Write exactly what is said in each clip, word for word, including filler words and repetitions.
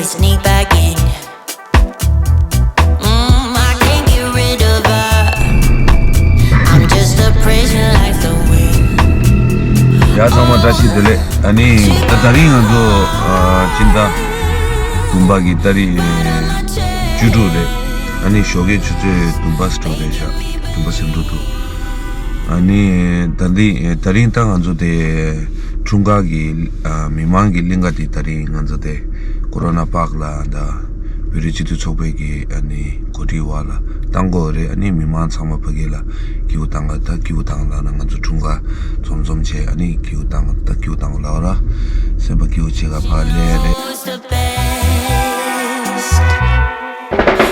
Sneak back in. Mm, I can't get rid of her. I'm just a prison life away. ཡ་ཚང་མ་བཀྲ་ཤིས་བདེ་ལེགས། ཨ་ནི་ད་ད་རིང་ང་ཚོ་ཨ་སྤྱི་ཟླ་བདུན་པ་གི་ཏ་རིག་བཅུ་དྲུག་རེད། ཨ་ནི་ཞོགས་ཀའི་ཆུ་ཚོད་བདུན་པ་ཙམ་རེད་ཤག་བདུན་པ་ཙམ་འགྲོ་འདུག་ཨ་ནི་ད་འདི་ད་རིང་ད་ང་ཚོ་དེ་འཁྲུངས་སྐར་གྱི་ཨ་མི་མང་གི་གླིང་ག་དེ་ད་རིང་ང་ཚོ་དེ་ཀོ་རོ་ན་པཱརྐ་ལ་ད་བོད་རིགས་སྤྱི་མཐུན་ཚོགས་པའི་གི་ཨ་ནི་གོ་སྒྲིག་འོག་ལ་བཏང་དགོས་རེད། ཨ་ནི་མི་མང་ཚང་མ་ཕ་གི་ལ་སྐྱིད་པོ་བཏང་ག་ད་སྐྱིད་པོ་བཏང་ལ་ན་ང་ཚོ་འཁྲུངས་སྐར་འཛོམས་འཛོམས་བྱས། ཨ་ནི་སྐྱིད་པོ་བཏང་ད་སྐྱིད་པོ་བཏང་ལ་ར་སེམས་པ་སྐྱིད་པོ་བྱེད་ག་ཕར་ལས་རེད།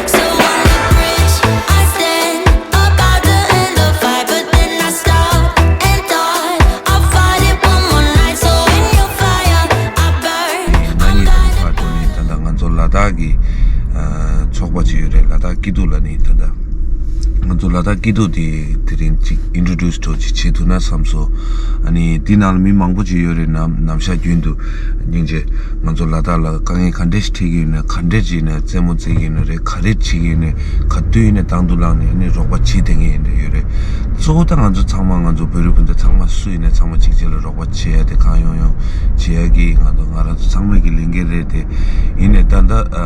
So on the bridge, I stand about to end the fight, but then I stop and thought I'll fight it one more night. So in your fire, I burn. ཨ་ནི་ད་ལྟ་ཕར་འགྲོ་ནས་ད་ལྟ་ང་ཚོ་ལ་དྭགས་ཀྱི་ཨ་ཚོགས་པ་ཅིག་ཡོད་རེད། ལ་དྭགས་སྐྱིད་སྡུག་ལ་ནི་ད་ལྟ་ང་ཚོ་ལ་དྭགས་སྐྱིད་སྡུག་དེ་དེ་རིང་ཅིག་ཨིན་ཊྲོ་ཌིའུ་སི་འདྲ་ཅིག་བྱེད་ཐུབ་ན་བསམ་སོང་། ཨ་ནི་འདི་ནང་ལ་མི་མང་པོ་ཅིག་ཡོད་རེད། ནམ་ནམ་ཞག་རྒྱུན་དུ་སྙིང་རྗེ། ང་ཚོ་ལ་དྭགས་ལ་དཀའ་ངལ་ག་འདྲས་ཞིག་འཕྲད་ཀྱི་ཡོད་ན། ག་འདྲས་ཅིག་ནས་རྩེད་མོ་རྩེ་གི་ཡོད་ན་རེད། ག་རེ་བྱེད་ཀྱི་ཡོད་ན། ག་དུས་ཡིན་ན་དང་དུ་བླངས་ནས་ནི་རོགས་པ་བྱེད་བསྡད་མཁན་ཡིན་འདྲ་ཡོད་རེད། གཙོ་བོ་ད་ང་ཚོ་ཚང་མ་ང་ཚོ་བོད་རིགས་སྤུན་ཟླ་ཚང་མ་སུ་ཡིན་ན་ཚང་མ་གཅིག་རྗེས་ལ་རོགས་པ་བྱེད་ཡ་དེ་གང་ཡོང་ཡོང་བྱེད་ཡ་གི་ང་ཚོ་ང་རང་ཚོ་ཚང་མ་གི་ལས་འགན་རེད་དེ། ཡིན་ནའི་ད་ལྟ་ཨ་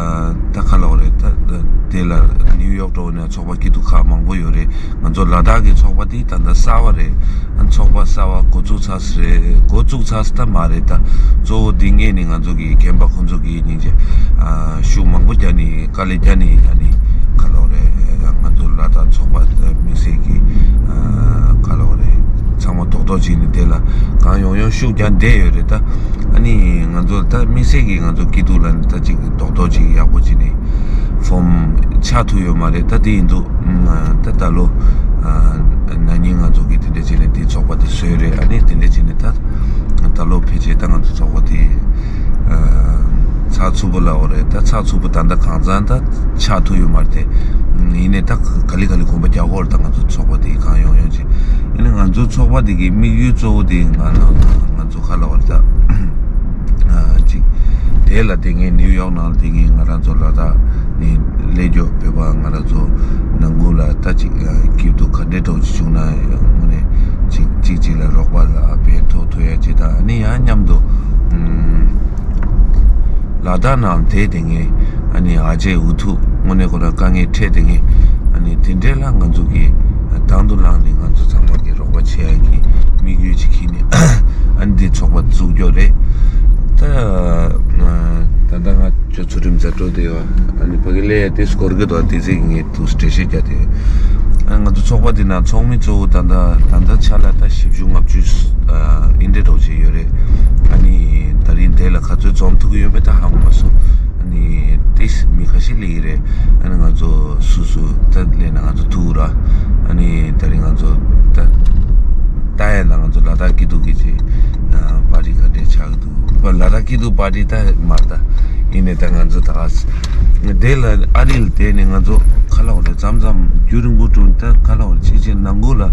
ད་ག་ལབ་དགོས་རེད། ད་ད་དེ་ལ་ནིའུ་ཡོག་འགྲོ་ནས་ཚོགས་པ་སྐྱིད་སྡུག་ཁག་མང་པོ་ཡོད་རེད། ང་ཚོ་ལ་དྭགས་ཀྱི་ཚོགས་པ་དེ་ད་ལྟ་གསར་བ་རེད། ཨ་ཚོགས་པ་གསར་བ་འགོ་བཙུགས་ཚར་སི་རེད། འགོ་བཙུགས་ཚར་སི་ད་མ་རེད། ད་གཙོ་བོ་འདི་ངས་ནི་ང་ཚོ་གི་རྒན་པ་ཁོང་ཚོ་གི་སྙིང་རྗེ་ཨ་ཤུགས་མང་པོ་བརྒྱབ་ནི་དཀའ་ལས་བརྒྱབ་ནི་ཡ་ནི་ག་ལོག་རེད། ང་ཚོ་ལ་དྭགས་ཚོགས་པ་དམིགས་བསལ་གི་ཨ་ག་ལོག་རེད། ཚང་མ་རྡོག་རྡོག་ཅིག་ནི་དེ་ལ་གང་ཡོང་ཡོང་ཤུགས་རྒྱག་བསྡད་ཡོད་རེད། ད་ཨ་ནི་ང་ཚོ་ད་དམིགས་བསལ་གི་ང་ཚོ་སྐྱིད་སྡུག་ལ་ནི་ད་ཅིག་རྡོག་རྡོག་ཅིག་ཡག་པོ་ཅིག་ནི་ཕོམ་ཆགས་ཐུབ་ཡོད་མ་རེད། ད་དེ་ཡིན་དུས་ད་ད་ལོ་ན་ནིང་ང་ཚོ་གི་དེ་འདྲ་བྱས་ནས་དེ་ཚོགས་པ་དེ་བཟོས་རེད། ཨ་ནི་དེ་འདྲ་བྱས་ནས་ད་ད་ལོ་ཕལ་ཆེར་ད་ང་ཚོ་ཚོགས་པ་དེ་ཚགས་ཚུད་པོ་ལབ་དགོས་རེད། ད་ཚགས་ཚུད་པོ་ད་ལྟ་གང་ཚང་ད་ཆགས་ཐུབ་ཡོད་མ་རེད་དེ། ཡིན་ནའི་ད་ག་ལེ་ག་ལེ་གོམ་པ་རྒྱག་དགོས་རེད། ད་ང་ཚོ་ཚོགས་པ་དེ་གང་ཡོང་ཡོང་བྱས། ཡིན་ནའི་ང་ཚོ་ཚོགས་པ་དེ་གི་དམིགས་ཡུལ་གཙོ་བོ་དེ་ང་ང་ཚོ་ག་ལབ་དགོས་རེད་ད། ཅིག་དེ་ལ་དེ་ངས་ནིའུ་ཡོག་ནང་ལ་དེ་ངས་ང་རང་ཚོ་ལ་དྭགས་ནས་སླེབས་མགྱོགས་བོད་པ་ང་རང་ཚོ་ནང་ཁུལ་ལ་ད་ཅིག་སྐྱིད་སྡུག་ག་འདྲའི་འདྲ་བོ་ཅིག་བྱུང་ན་ཡང་དངོས་གནས་ཅིག་གཅིག་གཅིག་ལ་རོགས་པ་ལ་ཕན་ཐོགས་ཐུབ་ཡ་ཅིག་དང་། ཨ་ནི་ཡང་མཉམ་དུ་ལ་དྭགས་ནང་དེ་དེ་ངས་ཨ་ནི་ཨ་ཅེ་འུ་ཐུག་དངོས་གནས་ཁོ་རང་དཀའ་ངལ་འཕྲད་དེ་ངས་ཨ་ནི་དེ་འདྲའི་ལ་ང་ཚོ་གི་དང་དུ་བླངས་ནས་ང་ཚོ་ཚང་མ་གི་རོགས་པ་བྱེད་ཡ་གི་དམིགས་ཡུལ་ཅིག་གིས་ནི་ཨ་ནི་འདི་ཚོགས་པ་བཙུགས་རྒྱུ་རེད། ད་ད་ལྟ་ང་ཚོ་ཚུལ་ཁྲིམས་མཛད་གྲོལ་དེ་ཡོད། ཨ་ནི་ཕ་གི་ལས་དེ་སྐོར་གི་དོ་དེ་ཚེ་ངས་དུ་འགྲེལ་བཤད་རྒྱག་དེ་ཡོད། ཨ་ང་ཚོ་ཚོགས་པ་དེ་ནང་ཚོགས་མི་གཙོ་བོ་ད་ལྟ་ད་ལྟ་ཆ་ལ་ད་བཞི་བཅུ་ལྔ་བཅུ་ཨིན་འདྲ་འདྲ་བོ་ཅིག་ཡོད་རེད། ཨ་ནི་ད་རིང་དེ་ལ་ག་ཚོད་འཛོམས་ཐུབ་ཀྱི་ཡོད་མེད་ད་ཧ་གོ་མ་སོང་། ཨ་ནི་ཏིས་མི་ཁ་ཤས་སླེབས་ཀྱི་རེད། ཨ་ནི་ང་ཚོ་སུ་སུ་ད་སླེབས་ན་ང་ཚོ་ཐུག་ར། ཨ་ནི་ད་རིང་ང་ཚོ་ད་ད་ཡ་ན་ང་ཚོ་ལ་དྭགས་སྐྱིད་སྡུག་གི་ཅིག་པར་ཊི་ག་འདྲས་ཆགས་ཀྱི་འདུག་ལ་དྭགས་སྐྱིད་སྡུག་པར་ཊི་ད་མར་ད་ཡིན་ནས་ད་ང་ཚོ་ད་ག་དེ་ལ་ཨ་རི་ལ་བསྡད་ནས་ང་ཚོ་ག་ལ་བ་རེད། མཚམས་མཚམས་རྒྱུན་རིང་པོ་འགྲོ་ད་ག་ལ་བ་རེད། གཅིག་གཅིག་ནང་ཁུལ་ལ་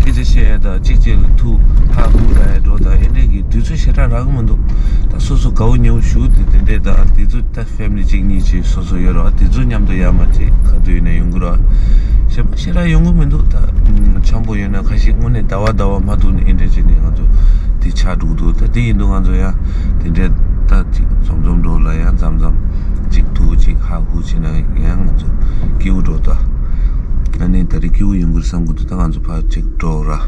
སྐད་ཆ་བཤད་ཡ་ད་གཅིག་གཅིག་ལ་ཐུག་ཧ་ཧུ་ལ་ཡ་འགྲོ་ད་ཨེ་འདྲས་ཀྱི་དུས་ཚོད་ཞེ་དྲག་རག་གི་མི་འདུག་ད་སོ་སོ་དགའ་བོ་ཉེ་བོ་ཞུ་དེ་དེ་འདྲས་ད་དེ་ཚོ་ད་ཕེ་མི་ལི་གཅིག་གཉིས་ཅིག་སོ་སོ་ཡོད་ར། དེ་ཚོ་མཉམ་དུ་ཡར་མར་ཅིག་ག་དུས་ཡིན་ན་ཡོང་གི་ར། གཞན་པ་ཞེ་དྲག་ཡོང་གི་མི་འདུག་ད་འཆམ་པོ་ཡོད་ན་ཁ་ཤས་དངོས་གནས་ཟླ་བ་ཟླ་བ་མ་ཐུག་ནས་ཨེ་འདྲས་བྱས་ནས་ང་ཚོ་དེ་ཆགས་འགྲོ་གི་འདུག་ད་དེ་ཡིན་དུས་ང་ཚོ་ཡང་དེ་འདྲས་ད་ཅིག་འཛོམས་འཛོམས་འགྲོ་ལ་ཡང་མཚམས་མཚམས་ཅིག་ཐུག་ཅིག་ཧ་ཧུ་བྱས་ན་ཡང་ང་ཚོ་སྐྱིད་པོ་འགྲོ་ད། ཨ་ནི་ད་རེས་སྐྱིད་པོ་ཡོང་གི་རེད་བསམ་གི་འདུག་ད་ང་ཚོ་ཕར་ཅིག་འགྲོ་ར།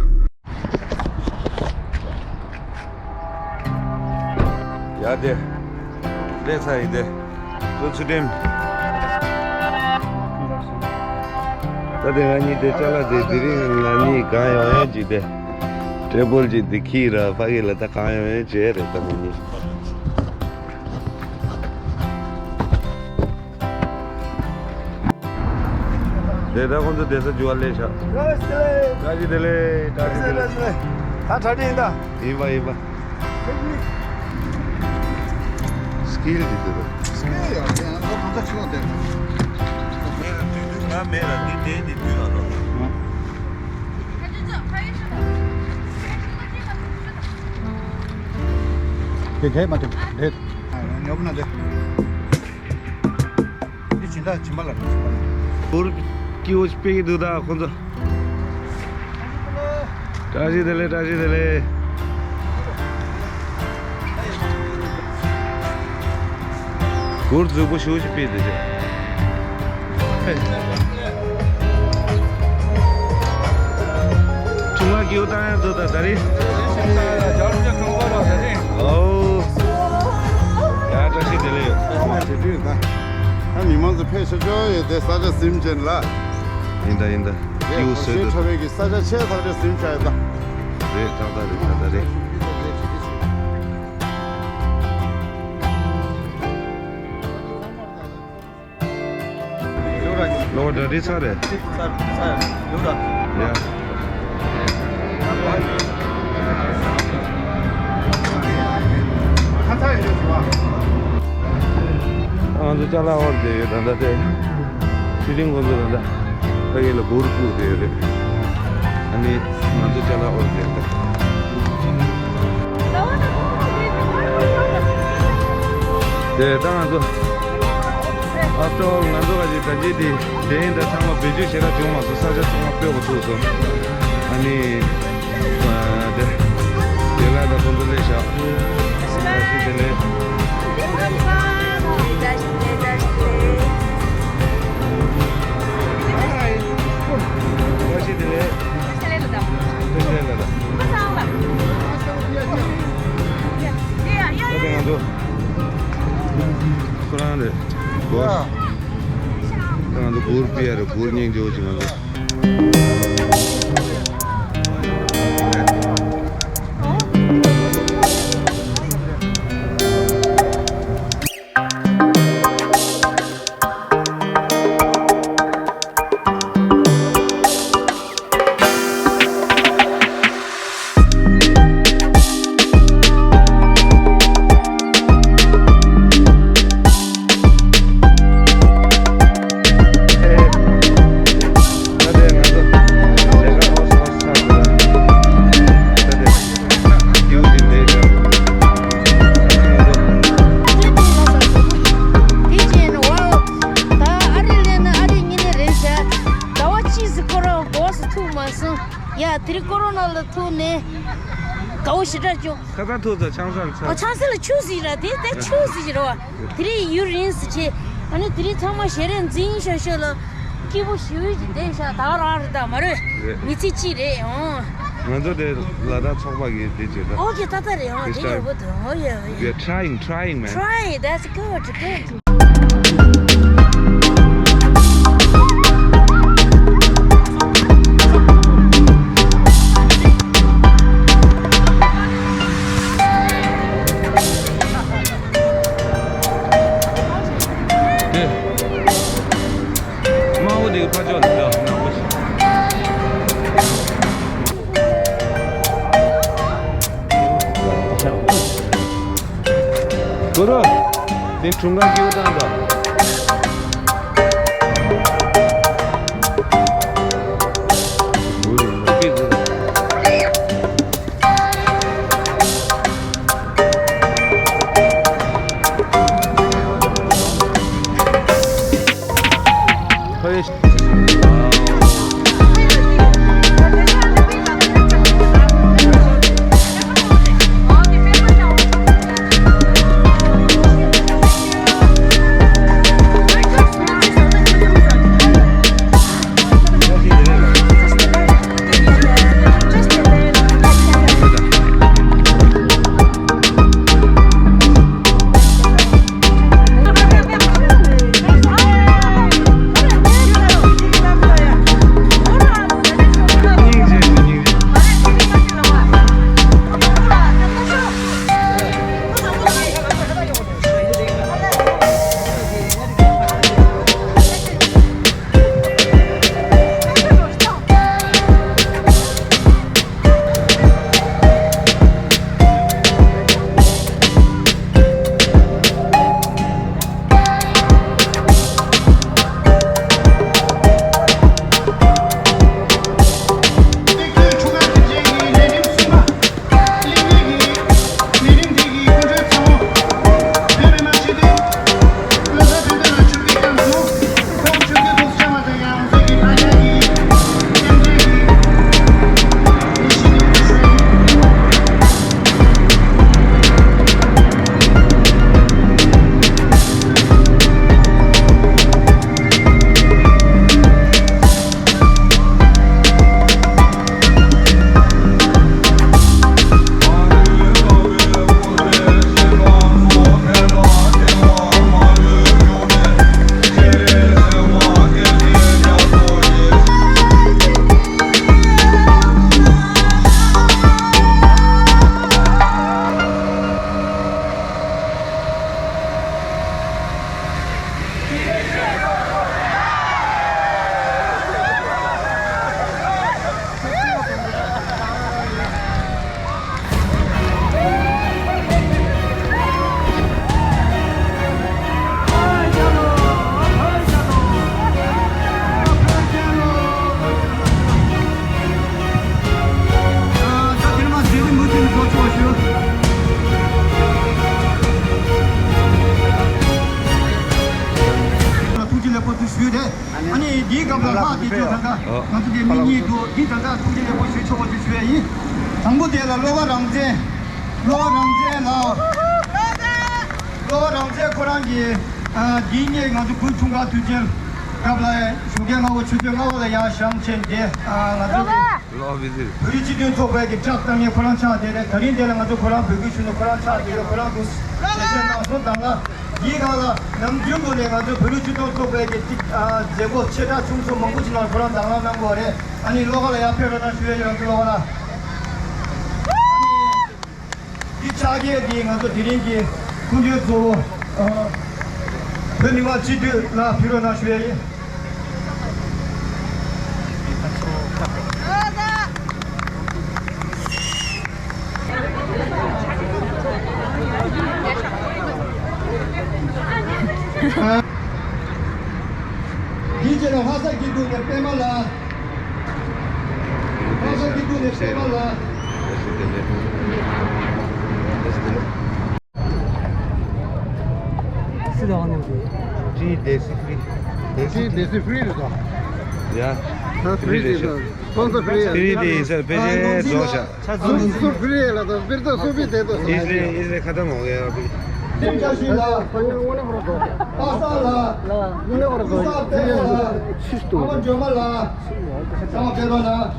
ཡ་དེ། ལས་ཚ་ཡི་དེ། ཚུ་ཚུ་ཁྲིམས། ད་དེ་ང་གཉིས་དེ་ཅ་ལག་དེ་དེ་རིང་ང་གཉིས་གང་ཡོང་ཡོང་ཅིག་དེ། ཊེ་བལ་ཅིག་དེ་ཁྱེར་ར་ཕ་གི་ལ་ད་གང་ཡོང་ཡོང་བྱས་རེད་ད་ང་གཉིས། དེ་ད་ཁོང་ཚོ་བསྡད་ས་འགྱུར་བ་སླེབས་ཤག་བཀྲ་ཤིས་བདེ་ལེགས། བཀྲ་ཤིས་བདེ་ལེགས། བཀྲ་ཤིས་བདེ་ལེགས། ད་གྲ་སྒྲིག་ཡིན་ད། ཡིན་པ་ཡིན་པ། སི་ཀིལ་འདི་འདུག་ག་སི་ཀིལ་ཡོད་དེ་ང་ཚོ་གང་ཚ་ཆུ་ལོག་དེ། མེ་ལ་དུས་དུས་ང་མེ་ལ་འདི་དེ་འདི་དུས་ལ་ལོ། དེ་དེ་མ་དེ་དེ། ཉོབ་ན་དེ། ད་ཕྱིན་པ་ལ་ཕྱིན་པ་ལ། གུར་སྐྱིད་པོ་ཞིག་སྤྲད་ཀྱི་འདུག་ད་ཁོང་ཚོ། བཀྲ་ཤིས་བདེ་ལེགས། བཀྲ་ཤིས་བདེ་ལེགས། གུར་རྫིག་པོ་ཞེ་པོ་ཞིག་སྤྲད་དེ་ཆེ། ཁྲིམས་ཁང་སྐྱིད་པོ་བཏང་ཡག་འདུག་ད་ད་རེས། ཨོ། ཡ་བཀྲ་ཤིས་བདེ་ལེགས། ད་མི་མང་ཚོ་ཕེབས་ཤོག་ཅོག་ཡོད་དེ་ས་ཆ་ཟིན་བྱས་ལ། ཡིན་ད་ཡིན་ད། སྐྱིད་པོ་བཟོས་འདུག་ཁྲ་བའི་གི་ས་ཆ་ཆེ་ས་ཆ་ཟིན་བྱས་ད། རེད་ཏག་ཏག་རེད་ཏག་ཏག་རེད། ལོ་གྲ་སྒྲིག་ཚར་རེད། ཚར་ཚར་ཡོད་ར། ཡ། ང་ཚོ་ཅ་ལག་དབོར་བསྡད་ཡོད་ད་ལྟ་དེ། ཆུ་ཆེན་ཁོང་ཚོ་ད་ལྟ་ཕ་གི་ལ་གུར་བསྐུར་བསྡད་ཡོད་རེད། ཨ་ནི་ང་ཚོ་ཅ་ལག་དབོར་བསྡད་ཡོད་ད། དེ་ད་ང་ཚོ། After all ང་ཚོ་ག་ཅིག་ད་ཅི་དེ་དེ་ཡིན་ད་ཚང་མ་བེད་སྤྱོད་བྱེད་ར་བྱུང་མ་སོང་། ས་ཆ་ཚང་མ་སྤོས་པ་ཐུག་སོང་། ཨ་ནི་དེ་དེ་ལ་ད་ཁོང་ཚོ་སླེབས་ཤག་བཀྲ་ཤིས་བདེ་ལེགས། བཀྲ་ཤིས་བདེ་ལེགས། བཀྲ་ཤིས་བདེ་ལེགས། ད་ང་ཚོ། ཁོ་རང་རེད། སྒོ། ད་ང་ཚོ་གུར་ཕུད་ཡ་རེད། གུར་སྙིང་རྗེ་པོ་ཅིག་ང་ཚོ། ཟླ་བ་གཅིག་ཙམ་ཁོ་རང་འགོག་སུ་ཐུག་མ་སོང་། ཡ་དེ་རིང་ཀོ་རོ་ན་ལ་ཐུག་ནས་དགའ་བོ་ཞེ་དྲག་བྱུང་། ཁ་སང་ཐུག་ཚར། ཆང་ས་ལ་ཨ་ཆང་ས་ལ་ཆུ་ཟིག་ར་དེ་ད་ཆུ་ཟིག་ར་བ། དེ་རིང་ཡུན་རིང་སུ་བྱས། ཨ་ནི་དེ་རིང་ཚང་མ་ཞལ་རས་འཛིན་ཤོག་ཤོག་ལ་སྐྱིད་པོ་ཞེ་པོ་ཅིག་བསྡད་ཤག་ད་རང་རེད་ད་མ་རེད། རེད། མི་ཚེ་གཅིག་རེད་ཨང་། ང་ཚོ་དེ་ལ་དྭགས་ཚོགས་པ་གི་དེ་བྱས་ད། ཨོ་ཁེ་ད་ད་རེད་ཨང་། This དེ་ཡོད་time པོ་དུ་ཨོ་ཡ་ཨོ་we ཡ། Are trying, trying, man. Try, that's good, good. དེ། དམར་པོ་དེ་གི་ཕར་ཕྱོགས་ལ་འདྲ་ནག་པོ་ཞིག་གུ་རུ། དེ་དྲུང་ཁ་སྐྱིད་པོ་བཏང་དང་། པོ་དུ་ཞུས་རེད། ཨ་ནི་འདིའི་སྐབས་ལ་ལྷག་དེ་ཚོ་ད་ལྟ་ང་ཚོ་དེ་མི་གཉིས་འདུག་འདི་ད་ལྟ་ཐུགས་རྗེ་ལེགས་པོ་ཞུ་ཆོག་པ་དུ་ཞུ་ཡ་ཡིན། དང་པོ་དེ་ལ་བློ་དགའ་རང་བཙན། བློ་དགའ་རང་བཙན་ལ། བློ་དགའ་རང་བཙན་ཁོ་རང་གིས་འདིའི་སྔས་ང་ཚོ་བོད་འཁྲུངས་སྐར་དུས་ཆེན་སྐབས་ལ་ཞོགས་ཀས་སྔ་པོ་ཆུ་ཚོད་ལྔ་པ་ལ་ཡར་བཞེངས་བྱས་འདི་ང་ཚོ་གི་བོད་རིགས་སྤྱི་མཐུན་ཚོགས་པའི་གི་བསྒྲགས་བཏང་མཁན་ཁོ་རང་ཆགས་བསྡད་རེད། ད་རིང་འདི་ལ་ང་ཚོ་ཁོ་རང་བོད་སྐད་ཞུ་ནས་ཁོ་རང་ཆགས་བསྡད་རེད། ཁོ་རང་གི་ཞལ་བཞེས་གནང་སོང་། དང་ལ་འདིའི་སྒང་ལ་ནམ་རྒྱུན་དུ་ནས་ང་ཚོ་བོད་རིགས་སྤྱི་མཐུན་ཚོགས་པའི་གི་ཏིག་ཨ་མཛད་སྒོ་ཆེ་ཕྲ་ཆུང་ཚོ་མང་པོ་ཅིག་ནང་ཁོ་རང་དང་བླངས་གནང་དགོས་རེད། ཨ་ནི་བློ་དགའ་ལ་ཡར་ཕེབས་རོགས་གནང་ཞུ་ཡས་ཡོད། ང་ཚོ་བློ་དགའ་ལ། འདི་ཕྱག་འཁྱེར་འདི་ང་ཚོ་དེ་རིང་གི་སྐུ་མགྲོན་གཙོ་བོ་ཨ་བོད་མི་མང་སྤྱི་འཐུས་ལ་ཕུལ་རོགས་གནང་ཞུ་ཡས་ཡིན། འདི་རྗེས་ལ་ལྷ་ས་སྐྱིད་སྡུག་ནས་པད་མ་ལགས། ལྷ་ས་སྐྱིད་སྡུག་ནས་པད་མ་ལགས། སི་ལ་ཨོ་ནེམ་དེ། Free, desi free. Free, desi free རེད་དོ། ཡ། ད་free རེད་ཤག་སྤོན་སར་free ཡ། Free དེ་ཡིན་ས་དཔེ་ཆ་རྫོགས་ཤག་ཆ་སུ་རྫོགས། སུ་free ལ་དང་སྤིར་དང་སུ་པི་དེ་དང་། इसलिए इसलिए खत्म हो गया अभी। ཁྲིམས་བཀའ་ཤིས་ལགས། དངོས་གནས་ཁོ་ར་རྫོགས། པ་སངས་ལགས། དངོས་གནས་ཁོ་ར་རྫོགས། སུ་སར་པད་མ་ལགས། ཕྱིས་ཏོ། ཨ་མ་ཇོ་མ་ལགས། ཚང་མ་ཕེབས་རོགས་གནང་།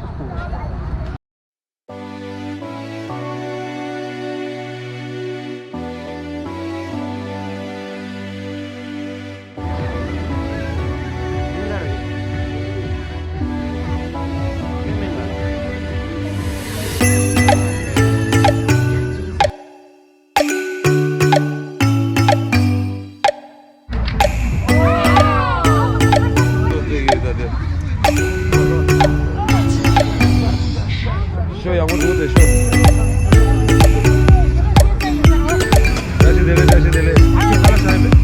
ཤོ་ཡག་པོ་འདུག་དེ་ཤོ། བཀྲ་ཤིས་བདེ་ལེགས། བཀྲ་ཤིས་བདེ་ལེགས། ཁྱེད་ཁ་ལག་ཟ་ཡིན་པས།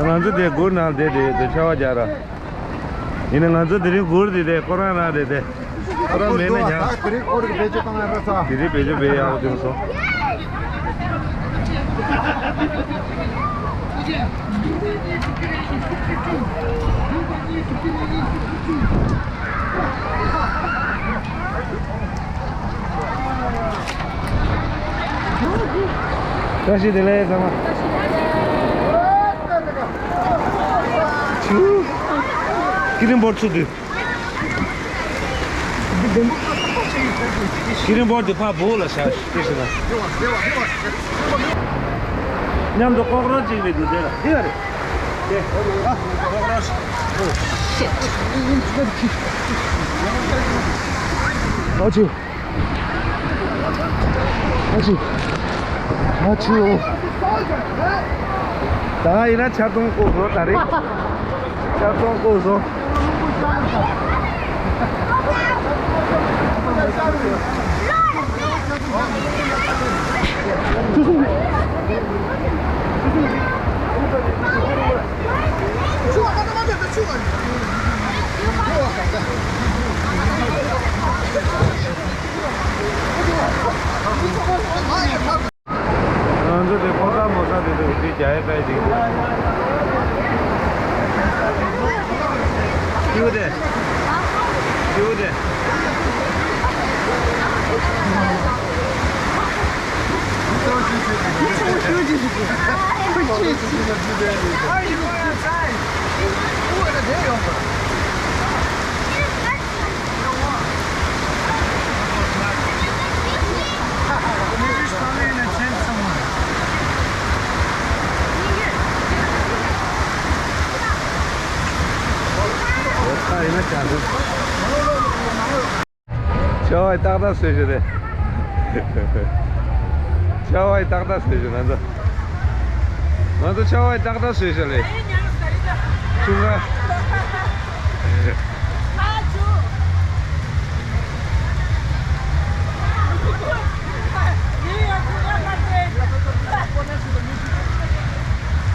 ང་ཚོ་དེ་སྒུག་ནང་བསྡད་དེ་དེ་ཆར་པ་རྒྱག་ར། ཡིན་ན་ང་ཚོ་དེ་རིང་སྒུག་བསྡད་དེ་ཁོ་རང་རང་རེད་དེ། ཁོ་རང་མེད་ན་ཡང་། དེ་རིང་ཁོ་རང་བེད་སྤྱོད་བཏང་ཡ་ར་ས། དེ་རིང་བེད་སྤྱོད་བེད་ཡག་པོ་བྱུང་སོང་། བཀྲ་ཤིས་བདེ་ལེགས་ཚང་མ། ཆུ། ཀི་རིང་བོར་ཚུགས་དུས། ཀི་རིང་བོར་དུས་ཕ་བོ་ལ་བཞག་ཤེས་ཤེས་ན། མཉམ་དུ་ཀོག་རོལ་ཅིག་རེད་འདུག་དེ་ལ་དེ་ལ་རེད། དེ་ཀོག་རོལ། ཨོ་ཆུ། ཨ་ཆུ། ཨ་ཆུ། ད་ཡིན་ན་ཆར་གདུང་བཀོག་སོང་ད་རེད། ཆར་གདུང་བཀོག་སོང་། ང་ཚོ་དེ་ཕོ་གསར་མོ་གསར་དེ་ཚོ་གི་དེ་རྒྱ་ཡེ་ཏྲའི་དེ་ཀིའུ་དེ། ཀིའུ་དེ། ཆར་བ་ཏག་ཏག་བཟོས་བཞག་རེད། ཆར་བ་ཏག་ཏག་བཟོས་བཞག་ང་ཚོ། ང་ཚོ་ཆར་བ་ཏག་ཏག་བཟོས་བཞག་རེད། ཆུང་ང་།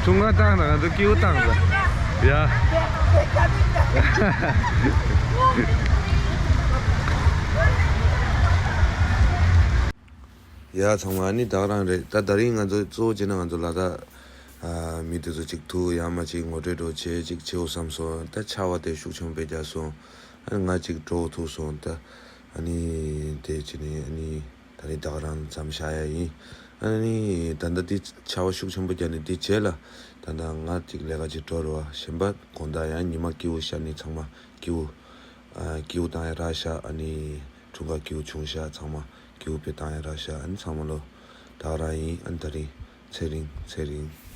ཆུང་ང་བཏང་ན་ང་ཚོ་ཀིའུ་བཏང་ས། ཡ། ཡ་ཚང་མ་ནི་བདག་རང་རེད། ད་ད་རིང་ང་ཚོ་གཙོ་བོ་བྱས་ན་ང་ཚོ་ལ་དྭགས་ཨ་མི་དེ་ཚོ་ཅིག་ཐུག་ཡང་མ་ཅིག་ངོ་སྤྲོད་འདྲ་བྱེད་ཅིག་བྱེད་འོ་བསམ་སོང་། ད་ཆར་བ་དེ་ཤུགས་ཆེན་པོ་རྒྱག་སོང་། ཨ་ནི་ང་ཅིག་འགྲོ་ཐུག་སོང་། ད་ཨ་ནི་དེ་བྱས་ནི་ཨ་ནི་ད་ནི་བདག་རང་མཚམས་བཞག་ཡ་ཡིན། ཨ་ནི་ད་ལྟ་དེ་ཆར་བ་ཤུགས་ཆེན་པོ་རྒྱག་ནི་དེ་བྱས་ལ། ད་ད་ང་ཅིག་ལས་ཀ་ཅིག་འགྲོ་རུ་བ། གཞན་པ་དགོང་དག་ཡང་ཉི་མ་ཀིའུ་ཤར་ནི་ཚང་མ་ཀིའུ་ཨ་ཀིའུ་བཏང་ཡ་རག་ཤག་ཨ་ནི་འཁྲུངས་སྐར་ཀིའུ་བྱུང་ཤག་ཚང་མ་ཀིའུ་དཔེ་བཏང་ཡ་རག་ཤག་ཨ་ནི་ཚང་མ་ལོ་བདག་རང་ཡིན། ཨ་ནི་ད་རིང་ཚེ་རིང་ཚེ་རིང་།